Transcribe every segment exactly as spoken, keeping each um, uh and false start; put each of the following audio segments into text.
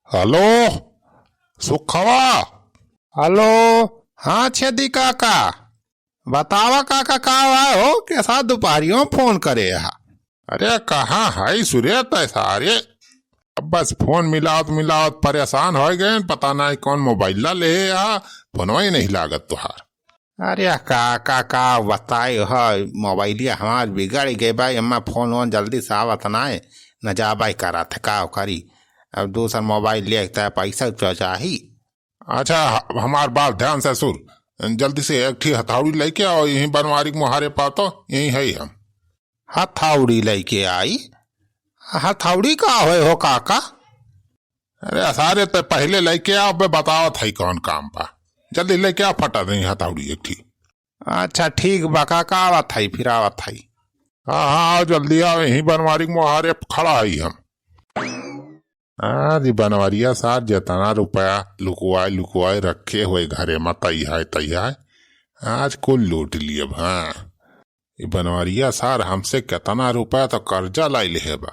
हेलो, सुखवा। हेलो, हाँ छेदी काका, बतावा काका, का हुआ हो, कैसा दुपहरियों फोन करे हा? अरे कहाँ है सुरे तै सारे, अब बस फोन मिलावत मिलावत परेशान हो गए, पता नहीं कौन मोबाइल ला ले हा, फोनवा ही नहीं लागत तुहार। अरे का, का, का बताई हो, मोबाइलिया हमार बिगड़ गए बा, एम्मा फोन वोन जल्दी से आवत नाय, न जाबाई करत है, का करी, अब दूसर मोबाइल ले त पैसा तो चाही। अच्छा, ह-, हमार बात ध्यान से सुन, जल्दी से एक ठी हथौड़ी लेके आओ, यहीं बनवारी के मुहारे पा तो, यहीं है हम। हथौड़ी लेके आई? हथौड़ी का होए हो काका? अरे सारे, ते पहले लेके आओ, बे बतावत है कौन काम बा। जल्दी लेके आओ, फटा दे हथौड़ी एक ठी। अच्छा ठीक बा काका, आवत है, फिर आवत है। हाँ, हाँ, आओ, जल्दी आओ, यहीं बनवारी के मुहारे खड़ा है हम। आज ई बनवरिया सार जेतना रुपया लुकवाए लुकवाए रखे हुए घरे में, तई है, तई है, आज कुल लूट लियब। हाँ, ई बनवरिया सार हमसे केतना रुपया तो कर्जा लाई लेहे बा,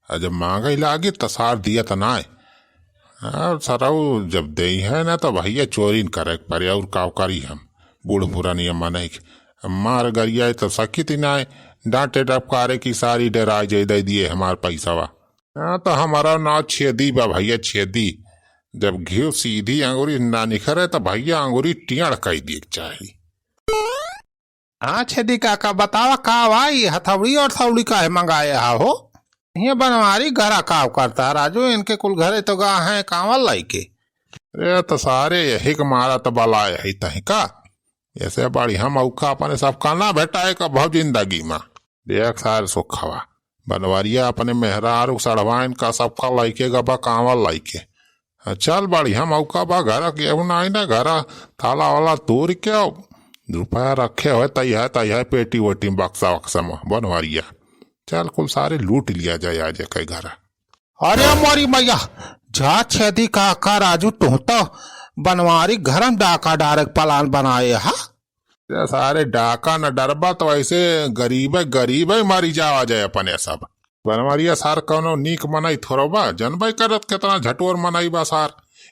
आ जब मांगे लागी तो सार दिया तो नाय। और सरऊ जब देई है ना तो भैया चोरी न करे के पड़े, और का करी हम, बूढ़ पुरानिया मनई के मार गरियाए तो सकित ही नाय, डांटे डपकारे की सारी डराई जे दे दिए हमार पैसावा। हाँ, तो हमारा नाव छेदी बा भैया, छेदी। जब घिव सीधी अंगुरी ना निखरे, तो भैया अंगुरी टेढ़ कई दिए के चाही। हाँ छेदी काका, बतावा का बा, ई हथौड़ी और थौड़ी काहे मंगाए हा हो? ये बनवारी घरा काव करता है राजू, इनके कुल घरे तो गा हैं कांवल लाई के। अरे तो सारे यही के मारा तो बला यही तही का, ऐसे बढ़िया मौका अपने सबका ना भेटाए कबहु जिंदगी में। देख सार सुखवा, बनवरिया अपने मेहरारू सड़वाइन का सबका लइके गबा कांवल लइके। हाँ, चल बढ़िया मौका बा, घर केहू ना आई ना, घर ताला वाला तोड़ के रुपया रखे हुए तई है, तई है पेटी वोटी में, बक्सा वक्सा में बनवरिया। चल कुल सारे लूट लिया जाए आज के घर। अरे मोरी मैया, जा छेदी काका राजू, तू तो बनवारी घर में डाका डारे के प्लान बनाए हा। ये सारे डाका न डरबा तो ऐसे गरीबे गरीबे मरी जावा जाए अपने सब। बनवरिया सार कौनो नीक मनई थोड़ो बा, जनबे करत केतना झटोर मनई बा सार,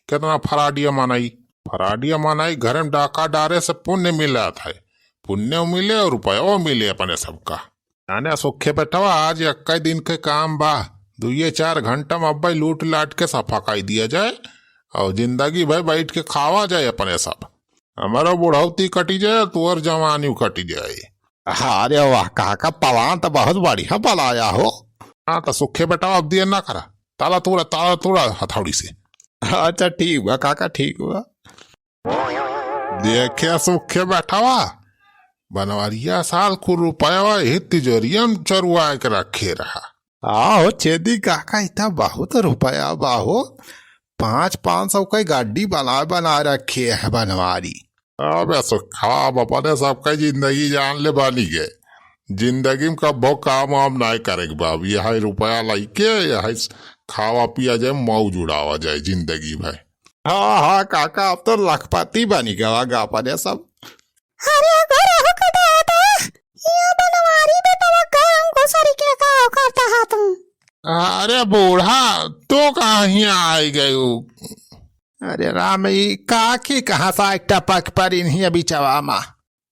केतना फराडिया मनई। फराडिया मनई घर में डाका डारे से पुण्य मिलत है, पुण्य मिले और रुपयो मिले अपने सबका। जाने सुखे बेटवा, आज एक्के दिन के काम बा, दुइये चार घंटा में अब्बे लूट लाट के सफा कई दिया जाए और जिंदगी भर बैठ के खावा जाए अपने सब। हमारो बुढ़ौती कटी जाए, तोर जवानी कटी जाए। अरे वाह काका, प्लान तो बहुत बढ़िया बनाया हो। हाँ तो सुखे बेटवा, अब दिया ना करा, ताला तोड़ा, ताला तोड़ा हथौड़ी से। अच्छा ठीक बा काका, ठीक बा। देखे सुखे बेटवा, बनवरिया सार कुल रुपया यही तिजोरिया में चोरवा के रखे रहा। आहो छेदी काका, इतना बहुत रुपया बा हो, पाँच पाँच सौ के गाड़ी बना बना रखे है बनवारी। अबे सुखा, अब अपने सबका जिंदगी जान ले बानी के, जिंदगी में कबो काम वाम नाय करे के बा। अब यही रुपया लइके यही खावा पिया जाए, मौज उड़ावा जाए जिंदगी भर। हाँ हाँ काका, अब तो लखपति बनी गवा गा अपने सब। अरे घर हो के दादा, ये बनवारी बेटवा घर हम घुसरी के का करता हा तू? अरे बूढ़ा, तू कहाँ हियाँ आई गयू? अरे राम, ई काकी कहाँ से एक टपक पर इन्हीं बिचवा मा।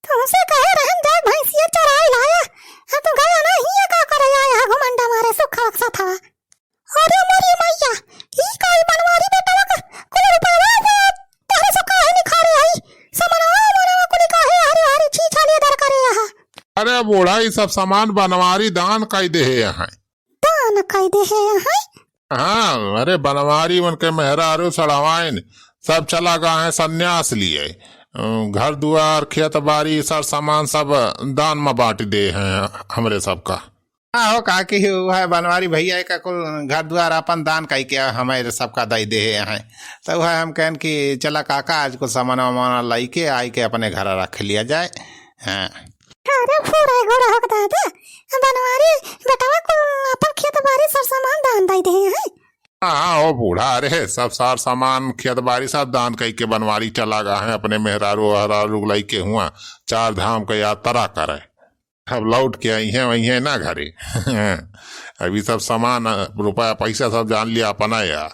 तुमसे कहे रहन जाए भैंसिया चराए लाया, आ तू गया ना हियाँ का करे आया है घुमंडा मारे सुखा वक्सा था। अरे मोरी मैया, ई काई बनवारी बेटवा का कुल रुपया दे, तोहरे सब काहे निखारे आई? समनवा मनवा कुल काहे हरे हरे छी छाले दर करे यहाँ। अरे बूढ़ा, ई सब सामान बनवारी दान कई दे है यहाँ। दान कई दे है यहाँ? हाँ, अरे बनवारी उनके मेहरारू सड़वाइन सब चला गा है संन्यास लिए। अ, घर दुआर, खेत बारी, सर सामान सब दान में बांट दे हैं हमरे सबका। हाँ हो काकी, वह बनवारी भैया का कुल घर दुआर अपन दान कई के हमारे सबका दई दे हैं। तो वह हम कहन कि चला काका, आज कुल सामान वामान लाई के आई के अपने घर रख लिया जाए। हाँ। अरे फूरे गोरा हो दादा, बनवारी बेटवा कुल अपन खेत बारी सर सामान दान दई दे हैं। हाँ, हाँ, ओ बूढ़ा, अरे सब सार सामान खेत बारी सब दान कई के बनवारी चला गा है, अपने मेहरारू वहरारू लई के हुआ चार धाम का यात्रा करे। अब लौट के आई हैं, वही हैं ना घरे। अभी सब सामान, रुपया, पैसा सब जान लिया अपना या।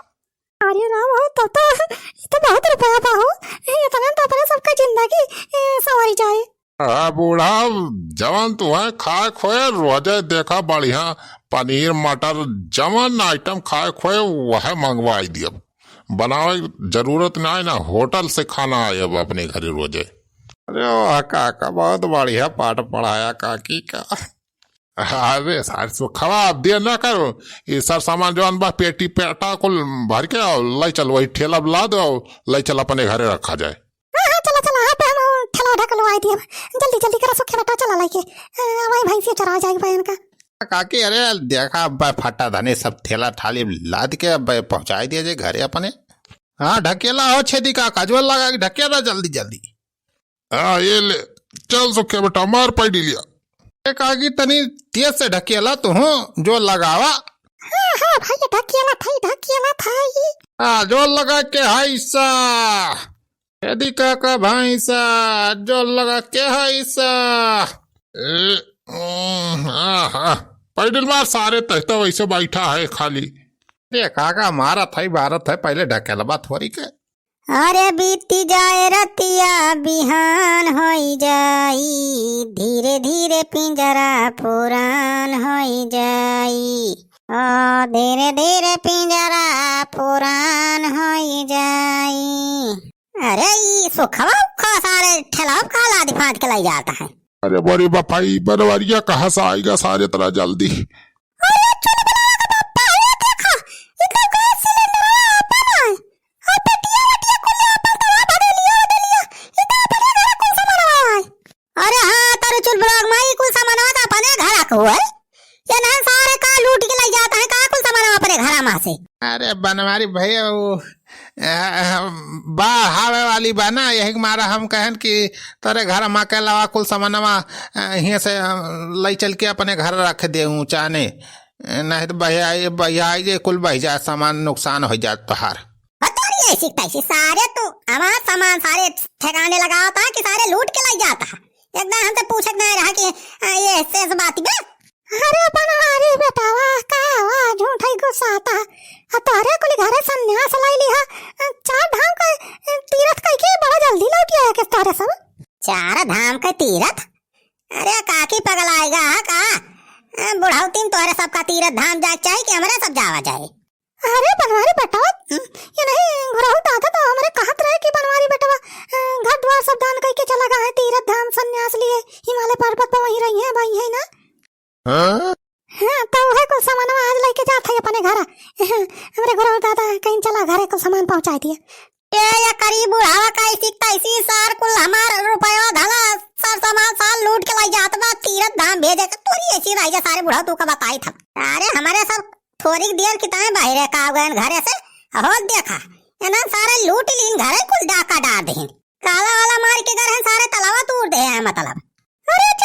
अरे राम हो, तब तो, ई तो बहुत रुपया बा हो। ए, इतना तो अपने सबका जिंदगी, ए, संवरी जाए। आ बूढ़ा, जवन तुहैं खाए खोए, रोजे देखा बढ़िया पनीर मटर, जवन item खाए खोए, वह मंगवाई दियब। बनावे जरूरत नाहीं ना, होटल से खाना आए अब अपने घरे रोजे। अरे वाह काका, बहुत बढ़िया पाठ पढ़ाया काकी का। अरे सार सुखवा, अब देर ना करो, ये सर सामान जवन बा पेटी पेटा कुल भर के और लै चल, वही ठेला प लाद और लै चल अपने घरे रखा जाए। हाँ, हाँ, चला, चला, हाँ, पे हम ठेला ढकलवाई दिए। जल्दी, जल्दी करा सुखे बेटा, चला लइके। अ, वही भैंसिया चरा जाए बहन का। काकी, अरे देखा, अब फटा धनी सब ठेला ठाली लाद के अब पहुँचाई दिया जाए घरे अपने। हाँ, ढकेला हो छेदी काका, जोर लगा के ढकेला जल्दी, जल्दी। हाँ, ये ले, चल सुखे बेटा, मार पैडी लिया। ए काकी, तनी तेज से ढकेला तू, हूँ, जोर लगावा। हाँ, हाँ, भाई, ढकेला थाई, ढकेला थाई। हाँ, जोर लगा के हाइसा। यदि काका भाईसा, जोर लगा के हाइसा। ए, उम, आहा, पैडल मार सारे, तहता वैसे बैठा है खाली। ए काका, मारत है, मारत है, पहले ढकेलबा थोरी के। अरे बीती जाए रतिया बिहान होई जाई, धीरे धीरे पिंजरा पुरान होई जाई। ओ धीरे धीरे पिंजरा पुरान होई जाई। अरे ई सुखवा उखा सारे ठेलाव का लाद फाद के लाई जाता है। अरे बोरी बपाई, बनवारिया कहाँ से आएगा सारे इतना जल्दी? अरे चुलबुलवा के पप्पा, ये देखा, इधर गैस सिलेंडर अपन है। और पेटिया वेटिया कुल अपन तवा भरे लिया, दे लिया। इधर अपने घर कुल सामान है। अरे हाँ, तारे चुलबुलवा के माई, कुल सामान तो अपने घर का हुआ है। ये ना सारे का लूट के लाई जाता है, का कुल सामान अपने घर में से। अरे बनवारी भैया, वो, अ, बाढ़ आवे वाली बा ना, यही के मारा हम कहन कि तोरे घर में के अलावा कुल सामानवा, अ, हियाँ से, अ, लै चल के अपने घर रख दे ऊँचा ने, नहीं तो बहिया, बहिया जे कुल बहि जाए, सामान नुकसान हो जात तोहार। बतौरी ऐसी तैसी, सारे तू हमार सामान सारे ठिकाने लगावत है कि सारे लूट के लै जात है। एकदम हमसे पूछत नहीं रहा कि, अ, ये शेष बात बा। अरे बनवारी बेटावा, का हुआ? झूठ ही गुस्साता। आ तोहरे कुल घरे संन्यास लै लिहा। चार धाम के तीरथ कइके बड़ा जल्दी लौटि आया के तोहरे सब। चार धाम के तीरथ? अरे काकी पगलाएगा हा का? बुढ़ौती में तोहरे सबका तीरथ धाम जाए चाही कि हमरे सब जावा जाए? अरे बनवारी बेटावा, ये नहीं गुरहु दादा तो हमरे कहत रहे कि बनवारी बेटावा, अ, घर द्वार सब दान कइके चला गा है तीरथ धाम संन्यास लिए, हिमालय पर्वत पर वहीं रही है, वहीं है ना। हाँ? हाँ, तो वह कुल सामानवा आज लइके जात है अपने घर। हमरे गुरु दादा कहीं चला घरे कुल सामान पहुँचाई दिया। ए, ये करी बुढ़ावा का ऐसी तैसी सार कुल हमार रुपया धला सर सामान सार लूट के लाई जात बा तीरथ धाम भेजे के। तोरी ऐसी रह जा सारे बुढ़ा तू का बताई था। अरे हमारे सब थोड़ी देर की ताए बाहरे का गए घरे से। हो देखा, इन्हें सारे लूट लीन घरे कुल डाका डार देन। ताला वाला मार के घर है सारे तलावा तूर दे है मतलब। अरे